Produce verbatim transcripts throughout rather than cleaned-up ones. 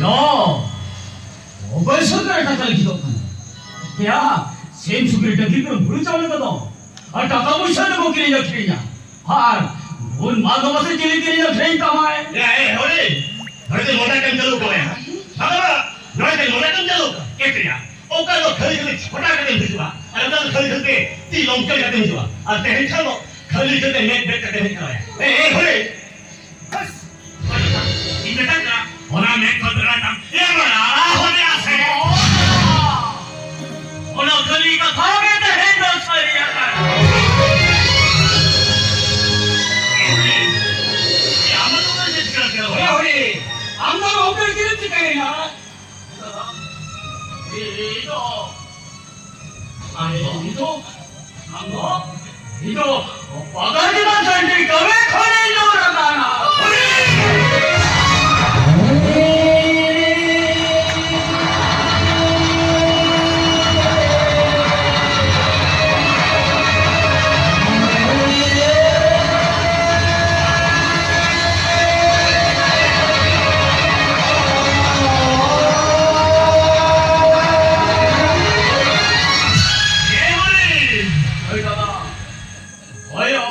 ᱭᱟ, ᱚᱠᱚᱭ ᱥᱚᱨᱠᱟᱨ ᱴᱟᱠᱟ ᱞᱟᱹᱜᱤᱫᱚᱜ ᱠᱟᱱᱟ? ᱭᱟ, ᱥᱤᱢ ᱥᱩᱠᱨᱤ ᱰᱟᱹᱝᱨᱤ ᱠᱚ ᱦᱩᱲᱩ ᱪᱟᱣᱞᱮ ᱠᱚᱫᱚ ᱟᱨ ᱴᱟᱠᱟ ᱯᱚᱭᱥᱟ ᱫᱚᱠᱚ ᱠᱤᱨᱤᱧ ᱟᱹᱠᱷᱨᱤᱧᱟ᱾ ᱟᱨ ᱩᱱ ᱢᱟ ᱫᱚ ᱯᱟᱥᱮ ᱪᱤᱞᱤ ᱠᱤᱨᱤᱧ ᱟᱹᱠᱷᱨᱤᱧ ᱛᱟᱢᱟᱭ? ᱭᱟ, ᱮ, ᱦᱚᱲᱮ, ᱱᱚᱰᱮ ᱫᱚ ᱢᱚᱰᱟ ᱠᱟᱢ ᱪᱟᱹᱞᱩ ᱠᱟᱜᱼᱟ᱾ ᱦᱟᱸᱜ ᱱᱚᱰᱮ ᱫᱚ ᱢᱚᱰᱟ ᱠᱟᱢ ᱪᱟᱹᱞᱩ ᱠᱟᱜᱼᱟ᱾ ᱪᱮᱫ ᱨᱮᱭᱟᱜ? ᱚᱠᱟ ᱫᱚ ᱠᱷᱟᱹᱞᱤ ᱠᱷᱟᱹᱞᱤ ᱪᱷᱚᱴᱟ ᱠᱟᱛᱮᱢ ᱦᱤᱡᱩᱜᱼᱟ, ᱟᱨ ᱚᱠᱟ ᱫᱚ ᱠᱷᱟᱹᱞᱤ ᱠᱷᱟᱹᱞᱤ ᱛᱮ ᱛᱤ ᱞᱚᱢᱠᱮᱞ ᱠᱟᱛᱮᱢ ᱦᱤᱡᱩᱜᱼᱟ, ᱟᱨ ᱛᱮᱦᱮᱧ ᱠᱷᱟᱱ ᱫᱚ ᱠᱷᱟᱹᱞᱤ ᱠᱷᱟᱹᱞᱤ ᱢᱮᱫ ᱵᱮᱫ ᱠᱟᱛᱮᱢ ᱦᱮᱡ ᱪᱟᱞᱟᱜᱼᱟ᱾ ᱮ, ᱮ, ᱦᱚᱲᱮ, ᱵᱟᱥ, ᱤᱧ ᱢᱮᱛᱟᱜ ᱠᱟᱱᱟ, ᱚᱱᱟ ᱢᱮᱫ ᱠᱷᱚᱱ ᱫᱟᱨᱟᱭ ᱛᱟᱢ ᱮᱢ ᱨᱟᱲᱟ ᱦᱚᱫᱮᱜᱼᱟ ᱥᱮ? ᱚᱱᱟ ᱠᱷᱟᱹᱞᱤ ᱠᱟᱛᱷᱟ ᱜᱮ ᱛᱮᱦᱮᱧ ᱫᱚ ᱥᱟᱹᱨᱤ ᱟᱠᱟᱱᱟ᱾ ᱮ ᱦᱩᱰᱤᱧ, ᱮ ᱟᱢ ᱫᱚ ᱱᱚᱝᱠᱟ ᱪᱮᱫ ᱪᱤᱠᱟᱹ ᱠᱮᱫᱟ? ᱮ ᱦᱩᱰᱤᱧ, ᱟᱢ ᱫᱚ ᱱᱚᱝᱠᱟ ᱪᱮᱫ ᱪᱤᱠᱟᱹᱭᱮᱱᱟ? ᱤᱧ ᱫᱚ, ᱟᱢ ᱫᱚ, ᱤᱧ ᱫᱚ, ᱟᱢ ᱫᱚ, ᱤᱧ ᱫᱚ ᱯᱟᱜᱟᱱᱤᱢᱟ ᱴᱟᱺᱰᱤ ᱠᱟᱹᱢᱤ ᱠᱷᱚᱱᱤᱧ ᱨᱩᱣᱟᱹᱲ ᱟᱠᱟᱱᱟ᱾ ᱮ ᱦᱩᱰᱤᱧ! ᱦᱳᱭ ᱫᱟᱫᱟ, ᱦᱳᱭ ᱭᱳ᱾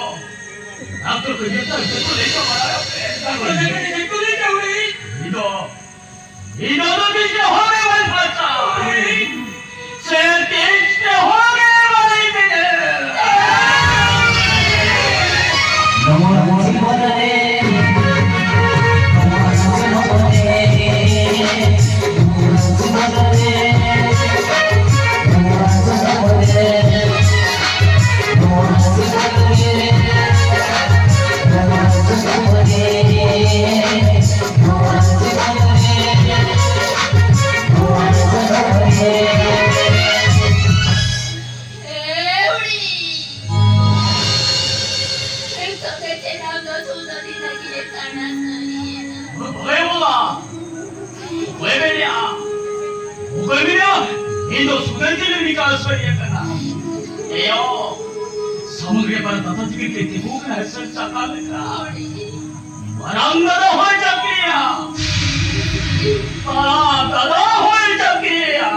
ᱰᱟᱠᱛᱚᱨ ᱠᱚ ᱡᱚᱛᱚ ᱪᱮᱫ ᱠᱚ ᱞᱟᱹᱭ ᱠᱚ ᱵᱟᱲᱟᱭᱟ? ᱰᱟᱠᱛᱚᱨ ᱡᱚᱛᱚ ᱪᱮᱫ ᱠᱚ ᱞᱟᱹᱭ ᱠᱚ ᱦᱩᱰᱤᱧ? ᱤᱧ ᱫᱚ, ᱤᱧ ᱫᱚ ᱟᱫᱚ ᱛᱤᱥ ᱨᱮᱦᱚᱸ ᱵᱟᱹᱧ ᱯᱷᱟᱨᱪᱟᱜᱼᱟ ᱦᱩᱰᱤᱧ᱾ ᱥᱮ ᱛᱤᱥ ᱨᱮᱦᱚᱸ ᱵᱟᱹᱧ ᱵᱮᱱᱟᱜᱼᱟ᱾ ᱱᱚᱣᱟ ᱡᱤᱵᱚᱱ ᱨᱮ, ᱱᱚᱣᱟ ᱡᱤᱵᱚᱱ ᱨᱮ, ᱮ ᱦᱩᱰᱤᱧ! ᱱᱤᱛᱚᱜ ᱫᱚ ᱪᱮᱫ ᱟᱢ ᱫᱚ ᱥᱩᱫᱷᱟᱹ ᱫᱤᱱ ᱞᱟᱹᱜᱤᱫ ᱮ ᱠᱟᱱᱟ ᱥᱟᱹᱨᱤᱭᱮᱱᱟ? ᱚᱠᱚᱭ ᱵᱟᱵᱟ? ᱚᱠᱚᱭ ᱢᱮᱱᱮᱜᱼᱟ? ᱚᱠᱚᱭ ᱢᱮᱱᱮᱜᱼᱟ? ᱤᱧ ᱫᱚ ᱥᱩᱫᱷᱟᱹ ᱫᱤᱱ ᱨᱤᱱᱤᱡ ᱠᱟᱱᱟ ᱥᱟᱹᱨᱤᱭᱮ ᱠᱟᱱᱟ᱾ ᱮᱭᱳ! ᱥᱟᱢᱟᱝ ᱨᱮ ᱵᱟᱨ ᱫᱟᱫᱟ ᱛᱟᱹᱠᱤᱱ ᱠᱤᱱ ᱛᱤᱸᱜᱩ ᱠᱟᱱᱟ ᱦᱮᱸᱥᱮ ᱪᱟᱠᱟ ᱞᱮᱠᱟ᱾ ᱢᱟᱨᱟᱝ ᱫᱟᱫᱟ ᱦᱚᱸᱭ ᱪᱟᱹᱠᱨᱤᱭᱟ᱾ ᱫᱟᱫᱟ ᱦᱚᱭ ᱪᱟᱹᱠᱨᱤᱭᱟ᱾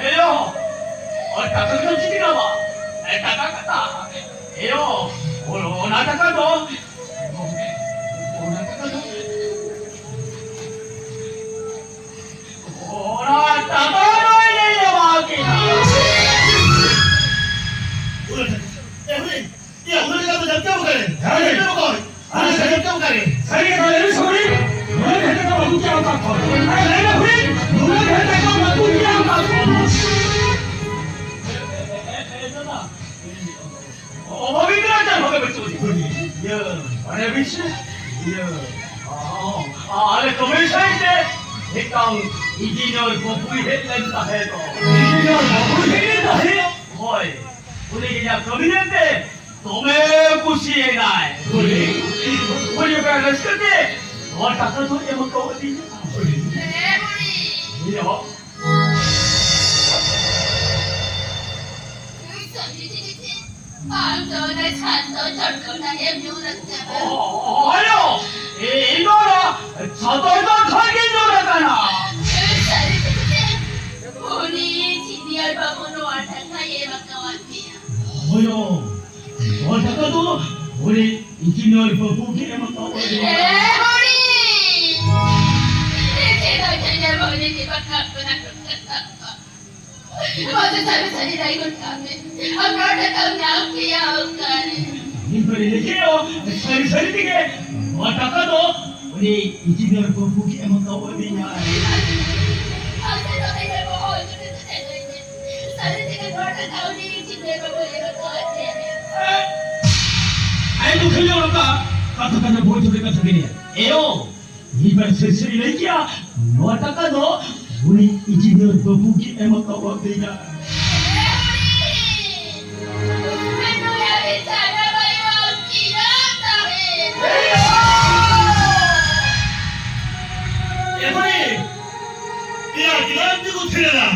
ᱮᱭᱳ, ᱚ, ᱴᱟᱠᱟ ᱠᱚ ᱪᱤᱠᱟᱹ ᱵᱟ? ᱮ, ᱴᱟᱠᱟ ᱠᱟᱛᱷᱟ᱾ ᱮᱭᱳ, ᱚ, ᱚᱱᱟ ᱴᱟᱠᱟ ᱫᱚ, ᱚᱱᱟ ᱴᱟᱠᱟ ᱫᱚ, ᱚᱱᱟ ᱴᱟᱠᱟ ᱫᱚᱭ ᱞᱟᱹᱭ ᱟᱢᱟ ᱠᱤ? ᱮ, ᱦᱩᱭ᱾ ᱤᱭᱟᱹ, ᱩᱱᱟᱹᱜ ᱴᱟᱠᱟ ᱫᱚ ᱡᱟᱹᱯᱤᱫ ᱚᱠᱟᱨᱮ? ᱦᱮᱸ᱾ ᱡᱟᱹᱯᱤᱫ ᱚᱠᱟᱨᱮ? ᱟᱨ ᱩᱱᱟᱹᱜ ᱴᱟᱠᱟ ᱡᱟᱹᱯᱤᱫ ᱚᱠᱟᱨᱮ? ᱥᱟᱹᱨᱤ ᱠᱟᱛᱷᱟ ᱞᱟᱹᱭ ᱢᱮ ᱥᱩᱠᱨᱤ, ᱱᱩᱱᱟᱹᱜ ᱰᱷᱮᱨ ᱴᱟᱠᱟ ᱵᱟᱹᱵᱩ ᱪᱮᱫ ᱟᱢ ᱠᱟᱜ ᱠᱚᱣᱟ? ᱟᱨ ᱞᱟᱹᱭ ᱢᱮ ᱥᱩᱠᱨᱤ, ᱱᱩᱱᱟᱹᱜ ᱰᱷᱮᱨ ᱴᱟᱠᱟ ᱵᱟᱹᱵᱩ ᱪᱮᱫ ᱟᱢ ᱠᱟᱜ ᱠᱚᱣᱟ? ᱚᱵᱷᱟᱵᱤ ᱠᱟᱱᱟ ᱪᱮᱫ ᱵᱷᱟᱜᱮ ᱵᱟᱹᱪᱩᱜ ᱟᱹᱱᱤᱡ᱾ ᱤᱭᱟᱹ, ᱢᱟᱱᱮ ᱵᱤᱥ, ᱤᱭᱟᱹ, ᱚ, ᱟᱞᱮ ᱠᱟᱹᱢᱤ ᱥᱟᱭᱤᱰ ᱨᱮ ᱢᱤᱫᱴᱟᱝ ᱤᱧᱡᱤᱱᱤᱭᱟᱨ ᱵᱟᱹᱵᱩᱭ ᱦᱮᱡ ᱞᱮᱱ ᱛᱟᱦᱮᱸ ᱫᱚ᱾ ᱤᱧᱡᱤᱱᱤᱭᱟᱨ ᱵᱟᱹᱵᱩᱭ ᱦᱮᱡ ᱞᱮᱱ ᱛᱟᱦᱮᱸᱫ? ᱦᱳᱭ, ᱩᱱᱤ ᱤᱧᱟᱹᱜ ᱠᱟᱹᱢᱤ ᱧᱮᱞᱛᱮ ᱫᱚᱢᱮ ᱠᱩᱥᱤᱭᱮᱱᱟᱭ᱾ ᱦᱳᱭ᱾ ᱦᱳᱭ, ᱚᱱᱟ ᱨᱟᱹᱥᱠᱟᱹ ᱛᱮ ᱱᱚᱣᱟ ᱴᱟᱠᱟ ᱫᱚ ᱮᱢ ᱦᱚᱴᱚ ᱟᱹᱫᱤᱧᱟ᱾ ᱦᱳᱭ᱾ ᱦᱮᱸ, ᱵᱩᱲᱤ᱾ ᱤᱭᱟᱹ᱾ ᱟᱢ ᱫᱚ ᱚᱱᱟ ᱪᱷᱟᱛᱚ ᱪᱚᱴ ᱠᱷᱚᱱᱟᱜ ᱮᱢ ᱧᱩᱨ ᱟᱠᱟᱱᱟ᱾ ᱚ, ᱚ, ᱚ, ᱤᱧ ᱫᱚ ᱚᱱᱟ ᱪᱷᱟᱛᱚ ᱪᱚᱴ ᱠᱷᱚᱱ ᱜᱤᱧ ᱧᱩᱨ ᱟᱠᱟᱱᱟ᱾ ᱥᱟᱹᱨᱤ ᱠᱟᱛᱷᱟ ᱛᱮ, ᱩᱱᱤ ᱤᱧᱡᱤᱱᱤᱭᱟᱨ ᱵᱟᱹᱵᱩ ᱱᱚᱣᱟ ᱴᱟᱠᱟᱭ ᱮᱢ ᱟᱠᱟᱣᱟᱫ ᱢᱮᱭᱟ᱾ ᱦᱳᱭ, ᱱᱚᱣᱟ ᱴᱟᱠᱟ ᱫᱚ ᱩᱱᱤ ᱤᱧᱡᱤᱱᱤᱭᱟᱨ ᱵᱟᱹᱵᱩ ᱜᱮ ᱮᱢ ᱟᱠᱟᱣᱟᱫ ᱢᱮᱭᱟ᱾ ᱮ ᱦᱩᱰᱤᱧ! ᱪᱮᱫᱟᱜ ᱪᱮᱫ ᱮᱢ ᱩᱱᱤ ᱜᱮ ᱵᱟᱠᱷᱟᱱ ᱠᱟᱱᱟ? ᱢᱟᱥᱮ ᱥᱟᱹᱨᱤ ᱥᱟᱹᱨᱤ ᱞᱟᱹᱭ ᱜᱚᱫ ᱠᱟᱜ ᱢᱮ, ᱟᱢ ᱱᱚᱣᱟ ᱴᱟᱠᱟᱢ ᱧᱟᱢ ᱠᱮᱭᱟ ᱚᱠᱟᱨᱮ? ᱤᱧ ᱫᱚ ᱞᱟᱹᱭ ᱠᱮᱫ ᱫᱚ, ᱥᱟᱹᱨᱤ ᱥᱟᱹᱨᱤ ᱛᱮᱜᱮ ᱱᱚᱣᱟ ᱴᱟᱠᱟ ᱫᱚ ᱩᱱᱤ ᱤᱧᱡᱤᱱᱤᱭᱟᱨ ᱵᱟᱹᱵᱩ ᱜᱮ ᱮᱢ ᱟᱠᱟᱣᱟᱫᱤᱧᱟᱭ᱾ ᱟᱪᱪᱷᱟ, ᱛᱚᱵᱮ ᱤᱧ ᱫᱚ ᱵᱚᱦᱚᱜ ᱦᱟᱹᱥᱩ ᱛᱮ ᱪᱮᱫ ᱞᱟᱹᱭ ᱢᱮ? ᱥᱟᱹᱨᱤ ᱛᱮᱜᱮ ᱱᱚᱣᱟ ᱴᱟᱠᱟ ᱩᱱᱤ ᱤᱧᱡᱤᱱᱤᱭᱟᱨ ᱵᱟᱹᱵᱩ ᱮᱢ ᱟᱠᱟᱣᱟᱫ ᱢᱮᱭᱟ᱾ ᱟᱭ ᱫᱚ ᱠᱷᱟᱹᱞᱤ ᱚᱱᱠᱟ ᱠᱟᱛᱷᱟ ᱠᱟᱛᱷᱟ ᱵᱷᱩᱞ ᱪᱷᱩᱴᱤ ᱠᱟᱛᱷᱟ ᱜᱮ ᱞᱟᱹᱭᱟ᱾ ᱮᱭᱳ! ᱢᱤᱫ ᱵᱟᱨ ᱥᱟᱹᱨᱤ ᱥᱟᱹᱨᱤ ᱞᱟᱹᱭ ᱠᱮᱭᱟ, ᱱᱚᱣᱟ ᱴᱟᱠᱟ ᱫᱚ ᱩᱱᱤ ᱤᱧᱡᱤᱱᱤᱭᱟᱨ ᱵᱟᱹᱵᱩ ᱜᱮ ᱮᱢ ᱟᱠᱟᱣᱟᱫ ᱞᱤᱧᱟ᱾ ᱮ ᱵᱩᱰᱷᱤ, ᱮᱭᱟ ᱜᱤᱫᱟᱹᱨ ᱛᱮᱠᱚ ᱛᱷᱤᱨ ᱮᱱᱟ᱾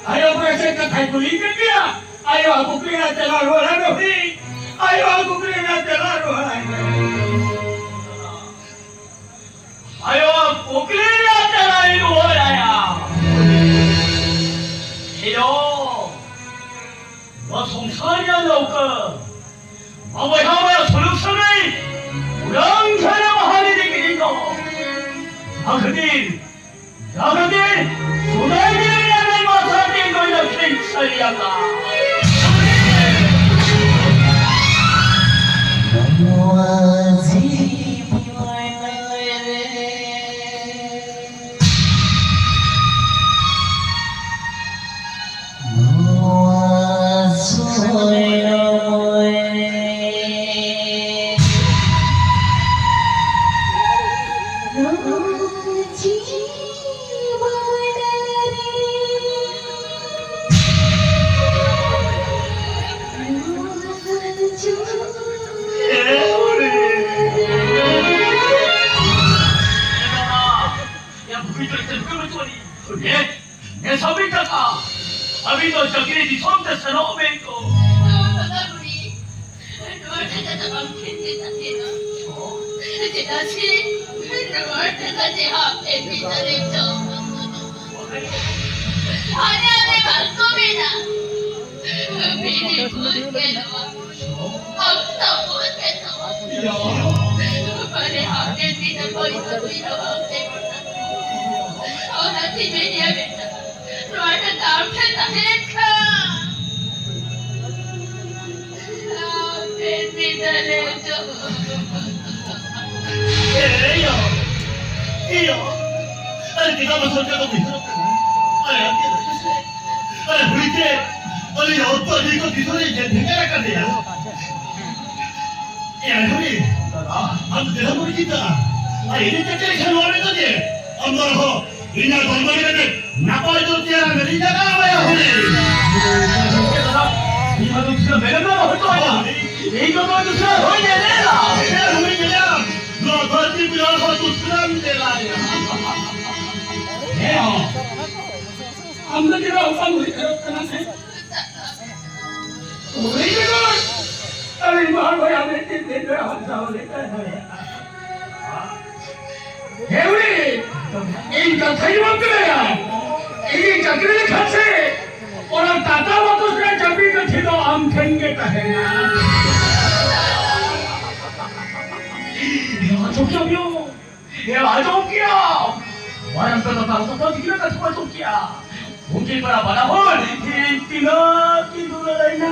ᱟᱭᱳ ᱠᱚ ᱪᱮᱫ ᱠᱟᱛᱷᱟᱭ ᱠᱩᱞᱤ ᱠᱮᱫ ᱢᱮᱭᱟ? ᱟᱭᱳᱣᱟᱜ ᱠᱩᱠᱞᱤ ᱨᱮᱱᱟᱜ ᱛᱮᱞᱟ ᱨᱩᱣᱟᱹᱲ ᱟᱭ ᱢᱮ ᱦᱩᱭ᱾ ᱟᱭᱳᱣᱟᱜ ᱠᱩᱠᱞᱤ ᱨᱮᱱᱟᱜ ᱛᱮᱞᱟ ᱨᱩᱣᱟᱹᱲ ᱟᱭ ᱢᱮ᱾ ᱟᱭᱳᱣᱟᱜ ᱠᱩᱠᱞᱤ ᱨᱮᱱᱟᱜ ᱛᱮᱞᱟᱧ ᱨᱩᱣᱟᱹᱲ ᱟᱭᱟ᱾ ᱮᱭᱳ, ᱱᱚᱣᱟ ᱥᱚᱝᱥᱟᱨ ᱨᱮᱭᱟᱜ ᱞᱟᱹᱣᱠᱟᱹ, ᱱᱚᱣᱟ ᱵᱚᱭᱦᱟ ᱟᱵᱚᱣᱟᱜ ᱥᱩᱞᱩᱠ ᱥᱟᱹᱜᱟᱹᱭ ᱩᱰᱟᱹᱝ ᱡᱷᱟᱹᱞ ᱮ ᱵᱟᱦᱟᱞ ᱤᱫᱤ ᱠᱮᱫᱤᱧ ᱫᱚ᱾ ᱚᱱᱟ ᱠᱷᱟᱹᱛᱤᱨ, ᱚᱱᱟ ᱠᱷᱟᱹᱛᱤᱨ ᱥᱩᱫᱟᱹᱭ ᱜᱮ ᱢᱮᱱᱟᱭ ᱢᱟ ᱥᱟᱹᱨᱤ ᱫᱚᱭ ᱟᱹᱠᱷᱨᱤᱧ ᱥᱟᱹᱨᱤᱭᱟᱠᱟᱫ᱾ ᱱᱚᱣᱟ ᱡᱤᱵᱚᱱ ᱨᱮ ᱱᱚᱣᱟ ᱥᱚᱢᱚᱭ ᱱᱚᱣᱟ ᱡᱤᱵᱚᱱ ᱨᱮ ᱱᱚᱣᱟ ᱡᱤᱵᱚᱱ ᱨᱮ ᱮ ᱵᱟᱵᱟ, ᱮ ᱵᱩᱲᱦᱤ ᱫᱚ ᱪᱮᱫ ᱠᱚ ᱢᱮᱛᱟᱣᱟᱫᱤ? ᱮ, ᱮ ᱥᱟᱹᱵᱤ ᱴᱟᱠᱟ, ᱟᱹᱵᱤᱱ ᱫᱚ ᱪᱟᱹᱠᱨᱤ ᱫᱤᱥᱚᱢ ᱛᱮ ᱥᱮᱱᱚᱜ ᱵᱤᱱ ᱠᱚ᱾ ᱵᱟᱵᱟ ᱵᱩᱲᱦᱤ, ᱱᱚᱣᱟ ᱴᱟᱠᱟ ᱫᱚ ᱵᱟᱝ ᱠᱷᱮᱛ ᱨᱮ ᱛᱟᱦᱮᱱᱟ᱾ ᱪᱮᱫᱟᱜ ᱥᱮ ᱱᱚᱣᱟ ᱴᱟᱠᱟ ᱛᱮ ᱟᱯᱮ ᱯᱤᱛᱟᱹ ᱨᱮ ᱡᱚᱢ᱾ ᱟᱞᱮ ᱟᱞᱮ ᱵᱟᱝ ᱠᱚ ᱢᱮᱱᱟ᱾ ᱵᱤᱱᱤ ᱵᱷᱩᱞ ᱜᱮ ᱱᱚᱣᱟ᱾ ᱚᱠᱛᱚ ᱵᱷᱩᱞ ᱜᱮ ᱱᱚᱣᱟ᱾ ᱢᱟᱱᱮ ᱦᱟᱯᱮ ᱫᱤᱱ ᱚᱠᱚᱭ ᱫᱚ ᱵᱤᱱ ᱦᱚᱸ ᱵᱟᱝ ᱛᱤᱸᱜᱩᱱᱟ᱾ ᱚᱱᱟ ᱛᱮ ᱢᱮᱱᱮᱫᱼᱟ ᱵᱮᱴᱟ, ᱱᱚᱣᱟ ᱴᱟᱠᱟ ᱟᱢ ᱴᱷᱮᱱ ᱛᱟᱦᱮᱸ ᱞᱮᱱ ᱠᱷᱟᱱ᱾ ᱮᱭᱟ, ᱮᱭᱟ, ᱟᱨᱮ ᱪᱮᱫᱟᱜ ᱵᱟᱝ ᱥᱚᱨᱠᱟᱨ ᱫᱚ ᱵᱤᱦᱟᱨᱚᱜ ᱠᱟᱱᱟ? ᱟᱨᱮ ᱟᱢ ᱪᱮᱫ ᱞᱟᱹᱜᱤᱫ ᱥᱮ? ᱟᱨᱮ ᱦᱩᱲᱤ ᱛᱮ, ᱟᱞᱮ ᱚᱛ ᱟᱹᱰᱤ ᱠᱚ ᱫᱤᱥᱚᱢ ᱨᱮ ᱡᱮ ᱵᱷᱮᱜᱟᱨ ᱟᱠᱟᱫᱮᱭᱟ᱾ ᱮᱭᱟ ᱦᱩᱲᱤ, ᱟᱢ ᱫᱚ ᱫᱮᱦᱟ ᱵᱩᱲᱤ ᱪᱤᱱᱛᱟᱹᱜᱼᱟ᱾ ᱟᱨ ᱤᱧ ᱪᱮᱫ ᱞᱮᱠᱷᱟᱱ ᱱᱚᱣᱟ ᱨᱮᱫᱚ ᱡᱮ ᱟᱢ ᱫᱚ ᱟᱨᱦᱚᱸ ᱤᱧᱟᱹᱜ ᱫᱷᱚᱨᱢᱚ ᱨᱮ ᱱᱟᱯᱟᱭ ᱫᱚ ᱛᱮᱭᱟᱨ ᱢᱮ, ᱤᱧ ᱡᱟᱜᱟ ᱟᱞᱟᱭᱟ ᱦᱩᱲᱤ᱾ ᱤᱧ ᱢᱟ ᱫᱩᱥᱨᱟ ᱢᱮᱱᱮᱫ ᱫᱚ ᱵᱟᱹᱱᱩᱜ ᱛᱟᱵᱚᱱᱟ᱾ ᱤᱧ ᱫᱚ ᱱᱚᱣᱟ ᱫᱩᱥᱨᱟ ᱦᱩᱭ ᱧᱮᱞᱮᱞᱟ᱾ ᱦᱮᱸ, ᱦᱩᱭ ᱧᱮᱞᱮᱞᱟ᱾ ᱱᱚᱣᱟ ᱫᱷᱟᱹᱨᱛᱤ ᱯᱩᱨᱤ ᱦᱚᱲ ᱠᱚ ᱫᱩᱥᱨᱟᱢ ᱧᱮᱞᱟ᱾ ᱦᱮᱸ, ᱦᱚᱸ᱾ ᱟᱢ ᱫᱚ ᱪᱮᱫᱟᱜ ᱵᱟᱢ ᱩᱭᱦᱟᱹᱨᱚᱜ ᱠᱟᱱᱟ ᱥᱮ? ᱩᱱᱤ ᱡᱮᱢᱚᱱ ᱟᱹᱞᱤᱧ ᱢᱟ ᱵᱚᱭᱦᱟ ᱢᱤᱫ ᱫᱤᱱ ᱫᱤᱱ ᱨᱮ ᱦᱟᱱᱛᱮ ᱦᱚᱸ ᱞᱤᱧ ᱛᱟᱦᱮᱸ ᱫᱟᱲᱮᱭᱟᱜᱼᱟ᱾ ᱦᱮᱣᱲᱤ, ᱤᱧ ᱠᱟᱛᱷᱟᱧ ᱮᱢᱟᱢ ᱠᱟᱱᱟ ᱭᱟ᱾ ᱤᱧᱤᱧ ᱪᱟᱹᱠᱨᱤ ᱞᱮᱠᱷᱟᱱ ᱥᱮ, ᱚᱱᱟ ᱴᱟᱴᱟ ᱢᱚᱴᱚᱨᱥ ᱨᱮᱭᱟᱜ ᱪᱟᱹᱵᱤ ᱠᱟᱹᱴᱷᱤ ᱫᱚ ᱟᱢ ᱴᱷᱮᱱ ᱜᱮ ᱛᱟᱦᱮᱱᱟ᱾ ᱟᱸᱡᱚᱢ ᱠᱮᱫᱟᱢ ᱭᱟ? ᱮ, ᱟᱸᱡᱚᱢ ᱠᱮᱫᱟᱢ? ᱢᱟᱨᱟᱝ ᱯᱮ ᱫᱚ ᱛᱟᱞ ᱠᱟᱛᱷᱟ ᱜᱤᱫᱽᱨᱟᱹ ᱠᱟᱛᱷᱟ ᱟᱸᱡᱚᱢ ᱠᱮᱫᱟ᱾ ᱩᱱᱠᱤᱱ ᱯᱮᱲᱟ ᱵᱟᱱᱟ ᱦᱚᱲ ᱛᱤᱱᱟᱹᱜ ᱠᱤᱱ ᱫᱩᱞᱟᱹᱲᱟᱭᱮᱱᱟ᱾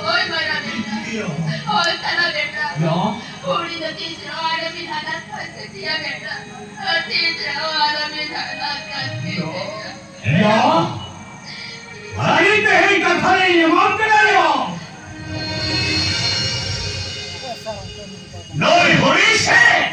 ᱦᱳᱭ, ᱢᱟᱨᱟᱝ ᱵᱮᱴᱟ᱾ ᱤᱭᱟᱹ᱾ ᱦᱳᱭ, ᱠᱟᱱᱟ ᱵᱮᱴᱟ᱾ ᱭᱟ᱾ ᱩᱱᱤ ᱫᱚ ᱛᱤᱥ ᱨᱮᱦᱚᱸ ᱟᱞᱚᱵᱤᱱ ᱦᱟᱞᱟᱛ ᱯᱟᱹᱥᱤᱛᱤᱭᱟ ᱵᱮᱴᱟ᱾ ᱛᱤᱥ ᱨᱮᱦᱚᱸ ᱟᱞᱚᱵᱤᱱ ᱦᱟᱞᱟᱛ ᱯᱟᱹᱥᱤᱛᱤᱭᱟ᱾ ᱭᱟ᱾ ᱟᱹᱰᱤ ᱛᱮᱦᱮᱧ ᱠᱟᱛᱷᱟ ᱨᱮ ᱮᱢᱟᱢ ᱠᱟᱱᱟ ᱭᱟ᱾ ᱱᱩᱭ ᱦᱩᱲᱤ ᱥᱮ